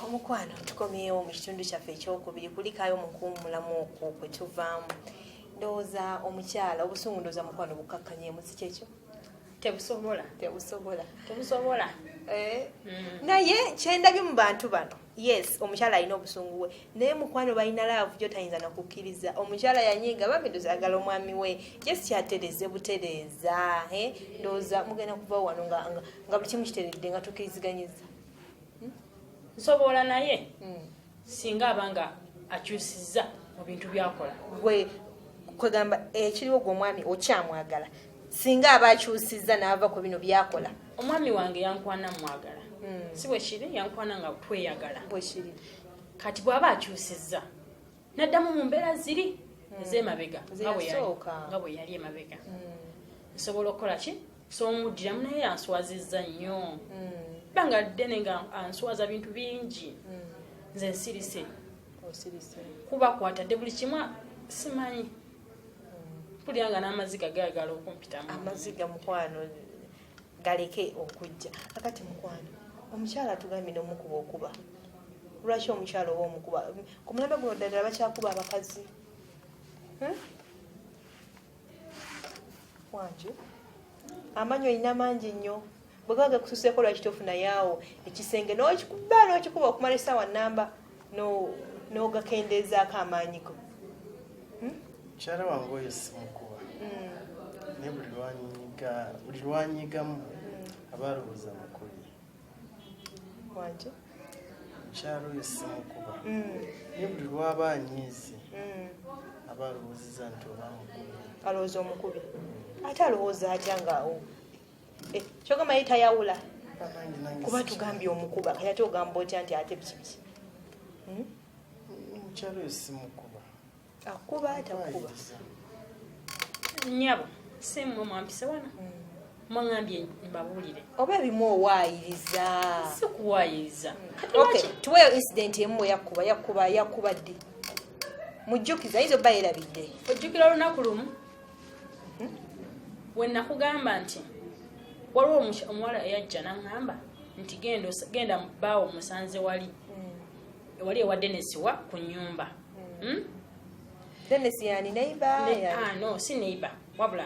Omukwano, tukomyewo mu kitundu kyaffe ekyokubiri. Kulikayo mu kuwummulamu okwo kwe tuvaamu. Ndowooza omukyala obusungu, ndowooza mukwano bukkakkanyemu, si kyekyo? Tebusobola. Tebusobola. Tebusobola. Eh. Naye kyendabye mu bantu bano, yes, omukyala alina obusungu bwe, naye mukwano balina love gyotayinza nakukkiriza. Omukyala yanyiiga, bambi, ndowooza ayagala omwami we. Yes, kyatereze butereeza, eh? Ndowooza mugenda kuva wano nga buli kimu kiteredde, nga tukkiriziganyiza. Nsobola, naye singa aba nga akyusizza mu bintu byakola. Gwe kwegamba ekiriwo, gwe omwami okyamwagala singa aba akyusizza n'ava ku bino byakola? Omwami wange yankwana mwagala. Si bwe kiri? Yankwana nga tweyagala. Bwekiri. Kati bw'aba akyusizza naddamu mu mbeera ziri ez'emabega nga bwe yali- Zeyasooka. Nga bwe yali emabega, nsobola okukola ki? Nsobola omuddiramu, naye answazizza nnyo. Bbanga ddene nga answaza bintu bingi. Nze nsirise. Osirise. Kuba kwatadde buli kimu, simanyi, mpulira nga n'amaziga gayagala okumpitamu. Amaziga, mukwano, galeke okujja. Akati mukwano, omukyala atugambye n'omukuba okuba. Lwaki omukyala oba omukuba? Ku mulembe guno ddala bakyakuba abakazi? Hmm? Wanje amanyi olina mangi nnyo, bwe gaba gakususeeko, lwaki tofunayaawo ekisenge n'okikuba n'okikuba okumala essaawa namba, n'ogakendeezaako amaanyi go? Mukyala wange oyo simukuba, naye buli lwanyigamu aba alowooza mukubye. Wanje? Mukyala oyo simukuba, naye buli lwaba anyiize aba alowoozeza nti oba mukubye. Alowooza omukubi. Ate alowooza atya nga kyogamba ye tayawula? Banange, nange Kuba tugambye omukuba, kati ate ogamba otya nti ate biki biki? Mukyala oyo simukuba. Akuba, atakuba? Mpayiriza. Nnyabo, si mmwe mwampise wano? Mwaŋŋambye mbabuulire. Oba ebimu owaayiriza? Si kuwaayiriza. Kati Okay, lwaki? tuweeyo incident emu bwe yakkuba. Yakkuba ddi? Mujjukiza, ayinza obba yeerabidde. Ojjukira olunaku lumu we nakugamba nti waliwo omuwala eyajja naŋŋamba nti genda bbaawo musanze wali wali ewa Denisiwa ku nyumba? Dennis yani neighbor? Yani? Ah, no, si neighbor, wabula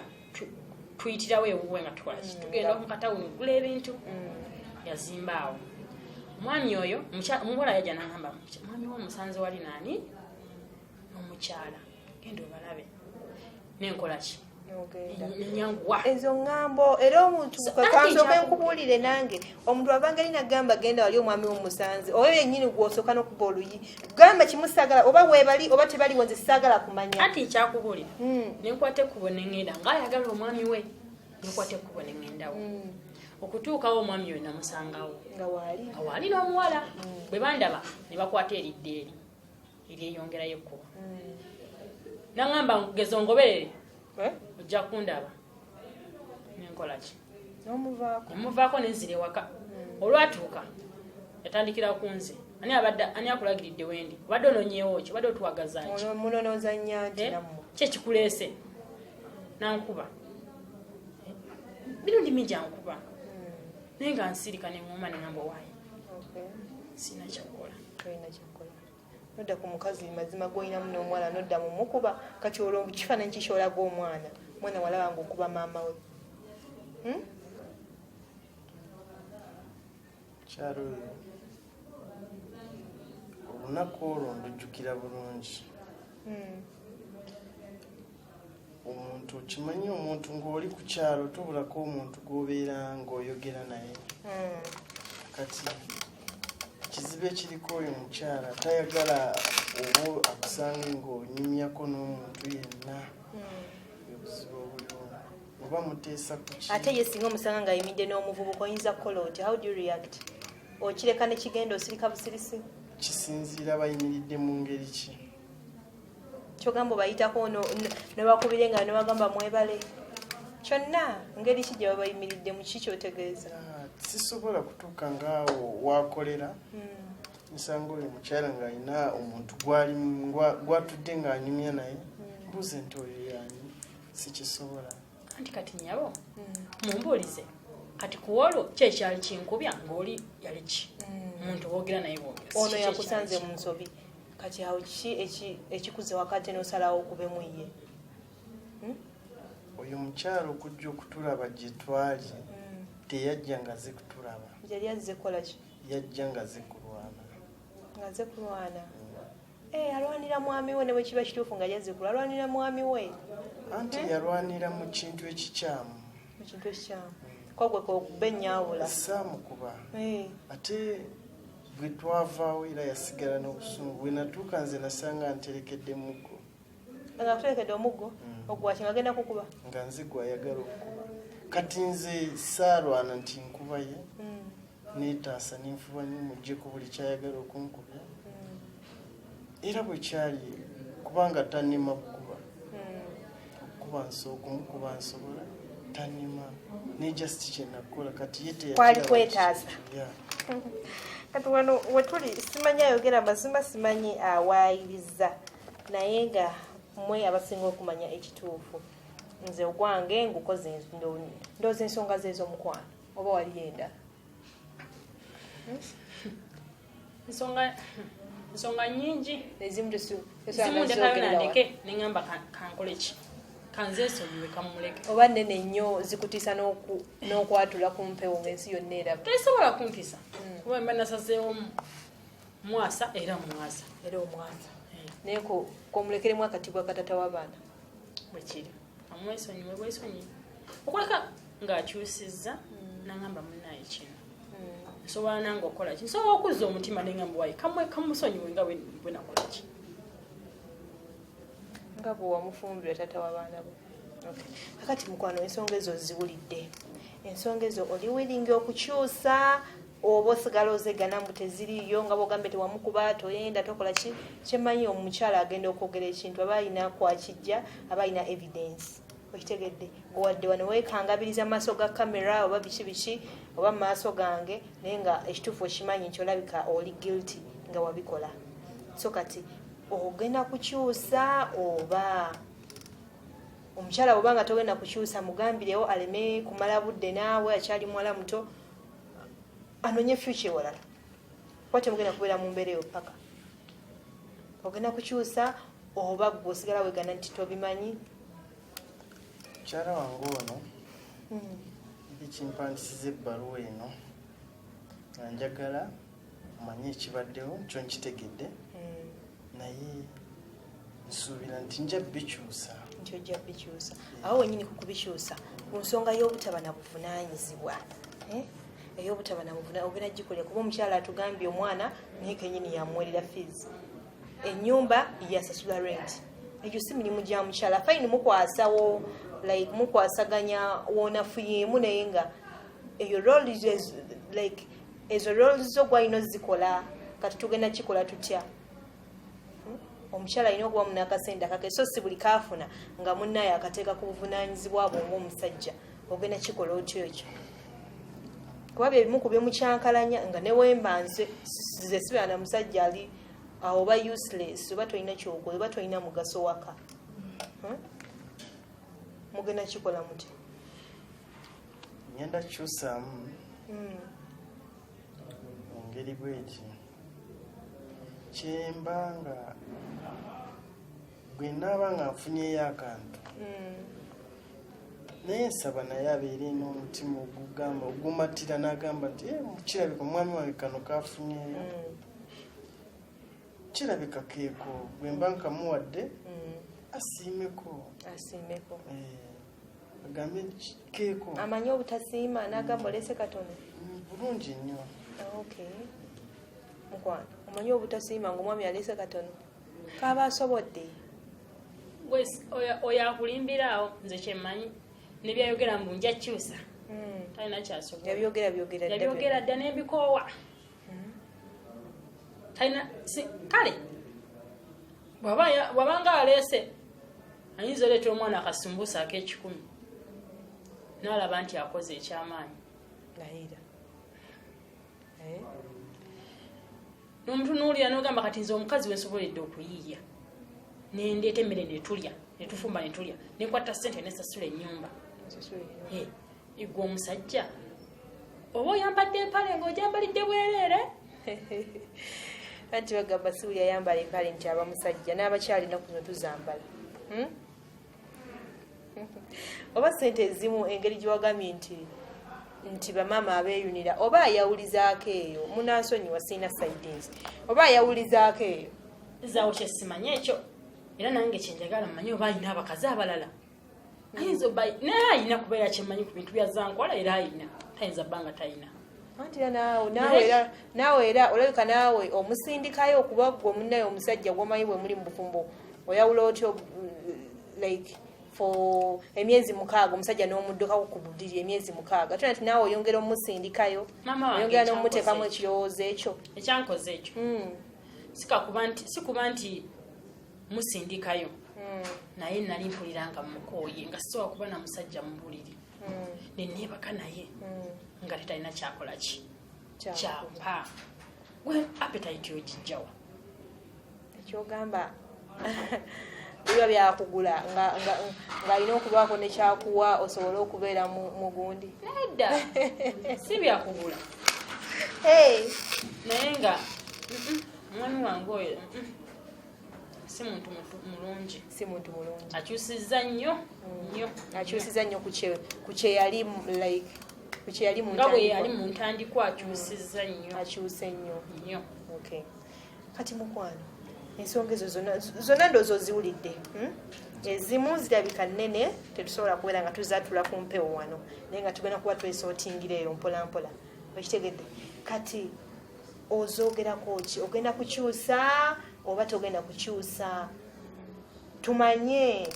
tuyitirawo ewuwe nga tukola ki, tugenda mu katawuni okugula ebintu. Yazimba awo omwami oyo. Omuwala yajja naŋŋamba, "Mwami wo omusanze wali naani n'omukyala, genda obalabe." Nenkola ki? Nyanguwa. Ezo ŋŋambo era omuntu kansooke nkubuulire nange, omuntu abanga alina gamba genda wali omwami womusanze oyo yennyini gw'osooka n'okuba oluyi, gamba kimu saagala, oba weebali oba tebaliwo, nze saagala kumanya. Anti nkyakubuulira, nenkwata ekkubo neŋŋenda ng'ayagala omwami we, nenkwata ekkubo neŋŋendawo. Okutuukawo omwami we namusangawo nga waali, nga waali n'omuwala. Bwe bandaba ne bakwata eridda eri eryeyongerayo ekkubo, naŋŋamba, "Geza ongoberere, ojja kundaba." Nenkola ki? N'omuvaako. Nemuvaako nenzira ewaka. Olwatuuka yatandikira ku nze, "Ani abadde, ani akulagiridde wendi? Obadde onoonyeewo ki? Obadde otuwagaza ki?" Munonooza nnyo nti nammwe. Ki ekikuleese? Nankuba. Mirundi mingi ankuba, naye nga nsirika neŋŋuma, neŋŋamba, "Waayi, sirina kyakukola." Tolina kyakukola, nodda ku mukazi mazima gwolinamu n'omuwala, nodda mu mukuba. Kati olwo kifaananyi kikyolaga omwana, omwana walaba nga okuba maama we? Mukyalo oyo, olunaku olwo ndujjukira bulungi. Omuntu okimanyi, omuntu ng'oli ku kyalo tobulako omuntu gw'obeera ng'oyogera naye. Kati kizibu ekiriko, oyo omukyala tayagala oba akusange ng'onyumyako n'omuntu yenna. Obuzibu obuliwo oba muteesa ku ki? Ate ye singa omusanga ng'ayimidde n'omuvubuka, oyinza kukola otya? How do you react? Okireka ne kigenda, osirika busirisi? Kisinziira bayimiridde mu ngeri ki. Kyogamba obayitako nebakubire nga nebagamba mwebale kyonna, ngeri ki gye babayimiridde mu ki kyotegeeza? Ah, sisobola kutuuka ngaawo wakolera nsanga oyo mukyala ng'alina omuntu gwatudde ng'anyumya naye, mbuuze nti oyo yaani? Sikisobola. Anti kati nyabo, mumbuulize, kati ku olwo ki ekyali kinkubya ng'oli yali ki? Muntu boogera naye bwogezi. Ono Kiki yakusanze ekyali mu nsobi. Kati awo kiki ekikuze wakati n'osalawo okubemu ye? Oyo mukyala okujja okutulaba gye twali, teyajja nga ze kutulaba. Yali azze kukola ki? Yajja nga ze kulwana. Nga azze kulwana. Eh, alwanira mwami we, ne bwe kiba kituufu nga yazze kulwa, alwanira mwami we. Anti yalwanira mu kintu ekikyamu. Mu kintu ekikyamu, kogwe kokuba ennyawula. Saamukuba. Ate bwe twavaawo era yasigala n'obusungu. Bwe natuuka nze nasanga nterekedde muggo. Nga akuterekedde omuggo ogwaki? Nga agenda kukuba? Nga nze gwayagala okukuba. Kati nze saalwana nti nkuba ye, neetaasa, nenfuba nnyo muggyeko buli kyayagala okunkubya. Era bwe kyali, kubanga tannema kukuba, okukuba okumukuba nsobola, tannema ne just kyenakola kati ye teyakiraba. Kwali kwetaasa. Yeah. Kati wano wetuli simanyi ayogera mazima, simanyi awaayiriza, naye nga mmwe abasinga okumanya ekituufu. Nze ogwange ngukoze, ndowooza ensonga zeez'omukwano, oba waliyo endala? Nsonga nyingi. Ezimu Zimu ndekayo nandeke, neŋŋamba kankole ki, kanzeesonyiwe, kamuleke. Oba nene nnyo zikutiisa n'okwatula ku mpewo ng'ensi yonna eraba? Tesobola kuntisa, kuba mba nasazeewo mwasa era mwasa. Era omwasa, naye komulekeremu akatibwa katata w'abaana. Bwekiri, amwesonyiwe bwesonyiwe okuleka ng'akyusizza, naŋŋamba, "Munaye, kino nsobola nange okukola ki, nsobola okuzza omutima." Neŋŋamba, "Wayi, kamwe kamusonyiwe nga bwe nakola ki." Nga bwe wamufumbirwa tata w'abaana bo. Okay. Kakati mukwano, ensonga ezo ziwulidde, ensonga ezo oli willing okukyusa oba osigala ozegana mbu teziriiyo, nga bwogambye tewamukuba, toyenda, tokola ki? Kyemmanyi, omukyala agenda okwogera ekintu aba alina kwakijja, aba alina evidence. Okitegedde? Gwewadde wano weekangabiriza mu maaso ga kamera oba biki biki oba mu maaso gange, naye nga ekituufu okimanyi nti olabika oli guilty nga wabikola. So kati ogenda kukyusa oba omukyala bwoba nga togenda kukyusa, mugambirewo aleme kumala budde naawe, akyali muwala muto, anonye future ewalala, kuba temugenda kubeera mu mbeera eyo paka. Ogenda kukyusa oba gwe osigala wegana nti tobimanyi? Mukyala wange ono ekimpandisiza ebbaluwa eno nga njagala omanye ekibaddewo, kyo nkitegedde, naye nsuubira nti nja bikyusa. Nti ojja bikyusa. Awo wenyini ku kubikyusa, ku nsonga y'obutaba na buvunaanyizibwa, eh? Ey'obutaba na buvunaanyizibwa ogenda gikolera, kuba omukyala atugambye omwana naye kenyini yamuwerera fees, ennyumba yasasula rent. Egyo si mirimu gya mukyala. Fine, mukwasawo, like mukwasaganya wonafuyeemu, naye nga eyo role like ezo roles zo gwalina ozikola. Kati tugenda kikola tutya? Omukyala alina okuba munakasente akake, so si buli kaafuna nga munnaye akateeka ku buvunaanyizibwa bwo ng'omusajja. Ogenda kikola otya ekyo? Kuba byebimu ku byemukyankalanya, nga newemba nze nze sibeera na musajja ali awo, oba useless, oba tolina kyokola, oba tolina mugaso waka. Mugenda kikola mutya? Ngenda kukyusaamu mu ngeri bweti: kyemba nga bwe naaba nga nfunyeyo akantu, naye nsaba naye abeere n'omutima ogugamba, ogumatira, n'agamba nti, "Eh, kirabika omwami wange kano kafunyeyo, kirabika keeko." Bwe mba nkamuwadde, asiimeko. Asiimeko. Eh, agambe nti keeko. Amanyi obutasiima n'agamba olese katono? Bulungi nnyo. Okay, mukwano, omanyi obutasiima nga omwami aleese katono kaba asobodde? Oyo akulimbiraawo. Nze kyemmanyi nebyayogera mbu nja kyusa, talina kyasobola. Yabyogera byogera dda. Yabyogera dda n'ebikoowa. Talina kale bw'abanga aleese, ayinza oleetera omwana akasumbusa ak'ekikumi n'alaba nti akoze ekyamaanyi. Layira. Eh? N'omutunuulira n'ogamba, kati nze omukazi wensoboledde okuyiiya, nendeeta emmere netulya, netufumba netulya, nenkwata sente nesasula ennyumba. Nsasula ennyumba. Eh, gwe omusajja oba oyambadde empale ng'ogyambalidde bwereere. Anti bagamba si buli ayambala empale nti aba musajja. N'abakyala ennaku zino tuzambala. Oba sente ezimu, engeri gyewagambye nti bamaama abeeyunira, oba ayawulizaako eyo, munansonyiwa, siina side nze, oba ayawulizaako eyo. Zaawo kyesimanyi ekyo, era nange kyenjagala mmanyi oba alina abakazi abalala. Ayinza oba naye ayina, kubeera kyemmanyi ku bintu byazankola, era ayina, tayinza bba nga tayina. Anti era naawe era olabika naawe omusindikayo, okuba gwe omunnaye omusajja gwomanyi bwe muli mu bufumbo, oyawula otyo like for emyezi 6, omusajja n'omuddukako ku budiri emyezi 6, tona nti naawe oyongera omusindikayo? Maama wange, Oyongera ekyankoze n'omuteekamu ekyo. ekirowoozo ekyo. Ekyankoze ekyo, sikuba nti musindikayo, naye nali mpulira nga mukooye, nga sisobola kuba na musajja mu buliri neneebaka naye nga tetalina kyakola ki kyampa. Gwe appetite ogijjawa? Ekyogamba biba byakugula, ng'alina okubaako nekyakuwa osobole okubeera mu gundi. Nedda, si byakugula. Hey. Naye nga omwami wange oyo, si muntu mulungi. Si muntu mulungi. Akyusizza nnyo nnyo. Akyusiza nnyo ku kye yali like ku kye yali mu Nga bwe yali ntandikwa. Mu ntandikwa akyusizza nnyo. Akyuse nnyo. Nnyo. Okay, kati mukwano, ensonga ezo zonna zonna ndowooza oziwulidde, Ezimu zirabika nnene, tetusobola kubeera nga tuzatula ku mpewo wano, naye nga tugenda kuba twesootingira eyo mpola mpola. Okitegedde? Kati ozoogerako ki? Ogenda kukyusa oba togenda kukyusa? Tumanye,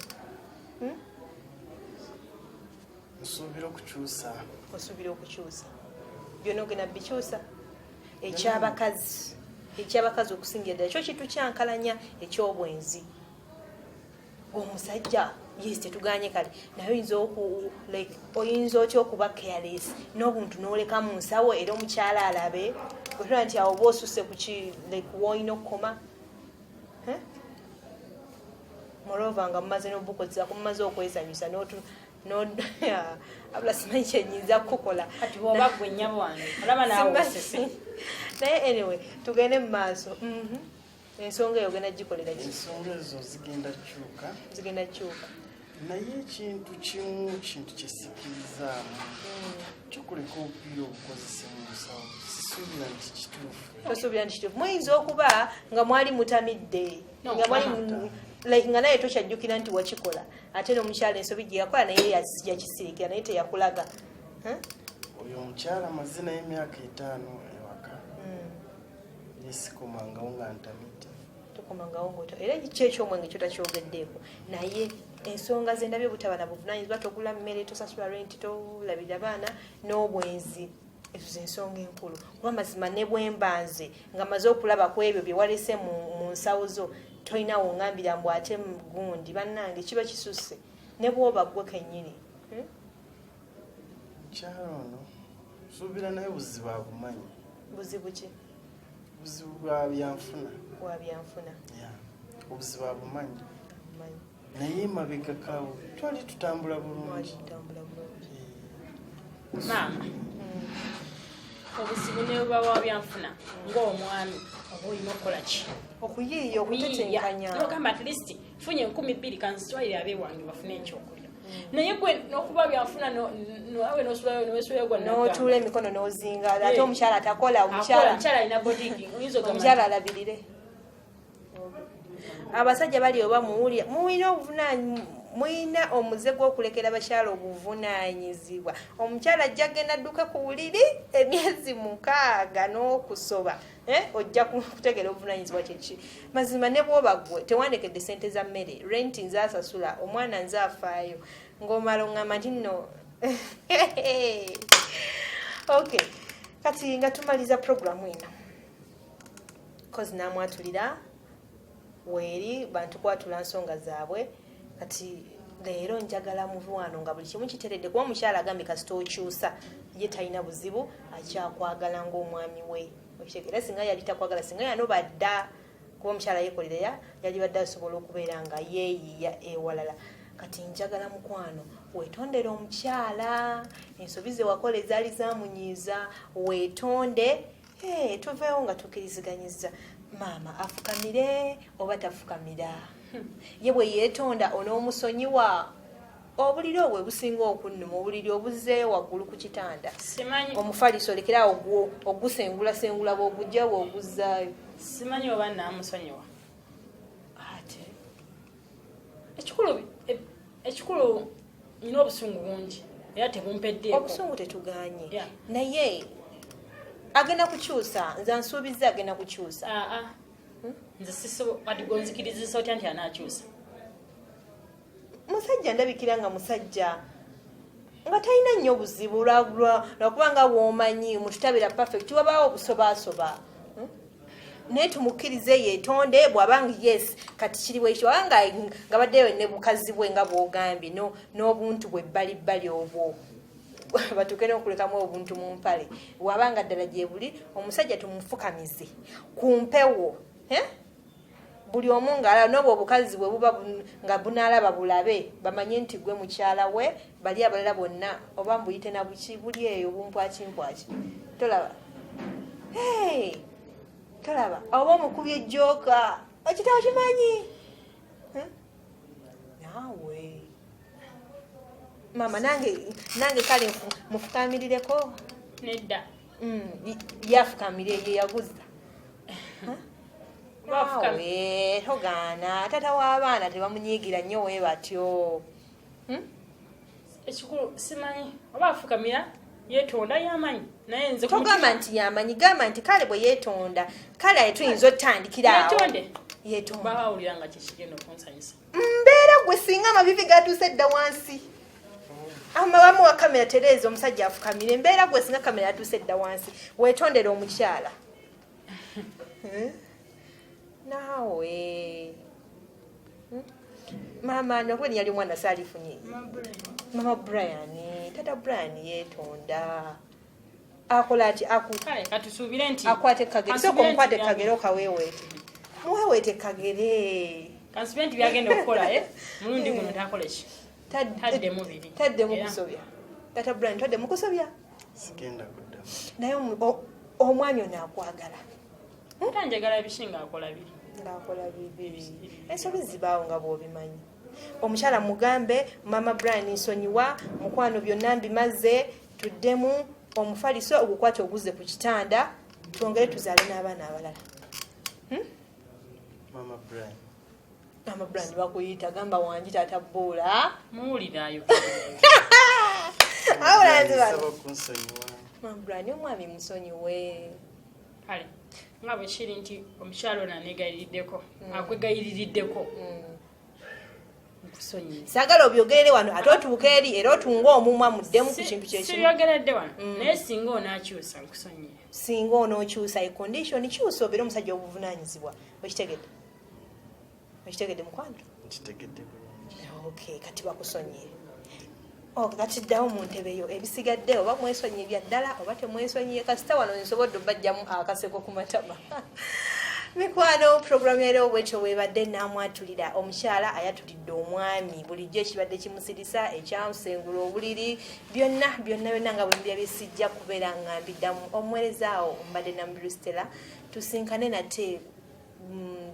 Nsuubira okukyusa. Osuubira okukyusa byonna? Ogenda bikyusa? Ekyabakazi okusingira ddala, kyo kintu kyankalanya ekyobwenzi. Omusajja, yes, tetuganye kale, naye oyinza oku like oyinza otya okuba careless n'obuntu n'oleka mu nsawo, era omukyala alabe otula nti awo oba osuse kuki, like woolina okukoma? Eh? Moreover, nga mumaze n'obukozesa, mumaze okwesanyusa abula simanyi kyenyinza kukukola. Kati bwoba gwe nnyabo wange, olaba naawe osese. Naye anyway, tugende mu maaso. Ensonga eyo ogenda gikolera ki? Ensonga ezo zigenda kukyuka. Zigenda kukyuka. Naye ekintu kimu, kintu kyesikirizaamu kyokuleka obupiira obukozese mu nsawo, sisuubira nti kituufu. Tosuubira nti kituufu? Muyinza okuba nga mwali mutamidde. No, nga mwali mama. Like nga naye tokyajjukira nti wakikola, ate n'omukyala ensobi gye yakola naye yakisirikira, naye teyakulaga. Huh? Oyo omukyala maze naye emyaka 5 ewaka, nesikomangawo nga ntamidde. Tokomangawo ngaoto. Era kiki ekyomwenge kyotakyogeddeeko? Naye ensonga ze ndabye, butaba na buvunaanyizibwa, togula mmere, tosasula renti, tolabirira baana, n'obwenzi, ezo zensonga enkulu. Kuba mazima ne bwemba nze nga maze okulaba ku ebyo bye walese mu nsawo zo, tolinawo ngambira mbu ate gundi. Bannange, kiba kisusse ne bwoba ggwe kennyini. Mukyala ono suubira naye buzibu abumanyi. Buzibu ki? Buzibu bwa byanfuna. Wa byanfuna. Yeah, obuzibu abumanyi. Abumanyi. Naye mabega kawe twali tutambula Mwali bulungi. mutambula bulungi. Maama, obuzibu ne buba wa byanfuna, ng'omwami oba olina okukola ki? Okuyiiya, okutetenkanya. Nogamba at least funye 2000, kanzitwalire abeewange bafune ekyokulya. Naye gwe nokuba byanfuna, nawe nosulayo nowesulayo gwa. N'otuula emikono n'ozinga, ate Eh. omukyala atakola, omukyala omukyala omukyala alina bodyguard, oyinza ogamba omukyala alabirire abasajja bali. Oba muwulira, mulina obuvunaanyi, mulina omuze gw'okulekera bakyala obuvunaanyizibwa. Omukyala ajja genda dduka ku buliri emyezi 6 n'okusoba. Eh, ojja kutegeera obuvunaanyizibwa kyeki. Mazima ne bwoba ggwe tewandekedde sente za mmere, renti nze asasula, omwana nze afaayo, ng'omala oŋŋamba nti nno. Okay, kati nga tumaliza programu eno, kozi namwatulira weeri bantu kwatula nsonga zaabwe. Kati leero njagala muve wano nga buli kimu kiteredde, kuba omukyala agambye kasita okyusa, ye talina buzibu, akyakwagala ng'omwami we. Okitegeera? Singa yali takwagala, singa yanoba dda, kuba omukyala yekolerera, yali badde asobola okubeera nga yeeyiya ewalala. Kati njagala, mukwano, weetondere omukyala ensobi ze wakola ezaali zamunyiiza, weetonde. Hey, tuveewo nga tukkiriziganyiza. Maama afukamire oba tafukamira? Ye bwe yeetonda onoomusonyiwa? Obuliri obwo businga okunnuma, obuliri obuzzeeyo waggulu ku kitanda. Simanyi. Omufaliso olekerawo ogusengulasengula, bwogujja bw'oguzzaayo. Simanyi oba naamusonyiwa. Ate Ekikulu nina obusungu bungi era tebumpeddeeko. Obusungu tetuganye. Naye agenda kukyusa, nze ansuubizza agenda kukyusa. Aa, nze sisobo. Kati gonzikirizisa otya nti anaakyusa? Musajja ndabikira nga musajja nga talina nnyo buzibu, lwakuba nga bwomanyi omuntu tabeera perfect, wabaawo obusobaasoba. Naye tumukkirize yeetonde. Bw'abanga yes, kati kiri bwekyo, abanga nga baddeyo ne bukazi bwe nga bw'ogambye, n'obuntu bwe bbalibbali obwo batuuke n'okulekamu obuntu mu mpale, bw'abanga ddala gye buli, omusajja tumufukamize ku mpewo, eh? Buli omu ng'alaba, n'obwo obukazi bwe buba nga bunaalaba bulabe, bamanye nti gwe mukyala we. Bali abalala bonna oba mbuyite na buki buli eyo bumpwakimpwaki, tolaba? Hey, tolaba oba omukubye ejjooka ekitabo kimanyi? Hmm? Naawe maama, nange kale mufukamirireko. Nedda. Yafukamire ye yaguza. Kuba Naawe togaana, taata w'abaana tebamunyiigira nnyo we batyo. Ekikulu simanyi oba afukamira yeetonda, yamanyi, naye nze ku Togamba nti yamanyi, gamba nti kale bwe yeetonda, kale tuyinza otutandikira awo. Yeetonde. Yeetonde. Baba awulira nga kyekigenda okunsanyusa. Mbeera gwe singa amavivi gatuuse dda wansi, amabamu wa kamera tereeza omusajja afukamire. Embeera gwe singa kamera yatuuse dda wansi, weetondere omukyala. Eh? Naawe. Maama nokubeni yali omwana saalifunye. Mama Brian, tata Brian yeetonda, akola ati Kale katusuubire nti akwate kagere. Kansuubire Sooka omukwate nti kagere okaweeweete, muweeweete kagere. Kansuubire nti byagenda okukola, eh, mulundi guno takole ki? Taddemu biri. Taddemu Era- kusobya. Tata Brian, taddemu kusobya. Sigenda kuddamu. Naye omwami ono akwagala? Ate njagala biki ng'akola biri? Ng'akola bibi, ensobi zibaawo nga bw'obimanyi. Omukyala mugambe, mama Brian, nsonyiwa mukwano, byonna mbimaze, tuddemu omufaliso ogukwate oguze ku kitanda, twongere tuzaale n'abaana abalala. Mama Brian. Mama Brand bakuyita, gamba wangi taata Bula. Muwulirayo. Awula nzi bano. Nsaba kunsonyiwa. Mama Brand omwami musonyiwe. Kale nga bwe kiri nti omukyalo ono aneegayiriddeko, akwegayiririddeko, nkusonyiye. Saagala obyogerere wano ate otuuke eri era otunge omumwa muddemu ku kintu kyekimu. Sibyogeredde wano, naye singa onaakyusa nkusonyiye. Singa onookyusa e condition, kyusa obeere omusajja obuvunaanyizibwa. Okitegedde? Okitegedde mukwano? Nkitegedde bulungi. Okay, kati bakusonyiye. Okay, kati ddawo mu ntebe yo, ebisigadde oba mwesonyiye bya ddala oba temwesonyiye, kasita wano nsobodde obajjamu akaseko ku matama. Mikwano, puroguramu yaleero bwetyo bwebadde. Naamwatulira omukyala ayatulidde omwami bulijjo ekibadde kimusirisa, ekyamusengula obuliri, byonna byonna byonna nga bwe mbya bisijja kubeera nga mbiddamu. Omuweerezaawo mbadde Namubiru Stella, tusinkane nate.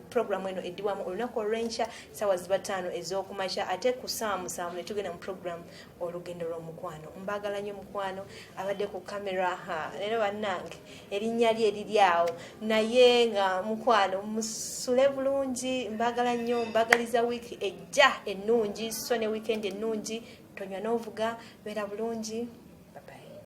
Puroguramu eno eddibwamu olunaku olw'enkya saawa ziba 5 ez'okumakya, ate ku ssaawa 7 ne tugenda mu puroguramu Olugendo lw'Omukwano. Mbaagala nnyo mukwano. Abadde ku kamera, ha leero bannange erinnya lye eriri awo, naye nga mukwano musule bulungi. Mbaagala nnyo, mbaagaliza wiiki ejja ennungi, so ne weekend ennungi. Tonywa n'ovuga, beera bulungi.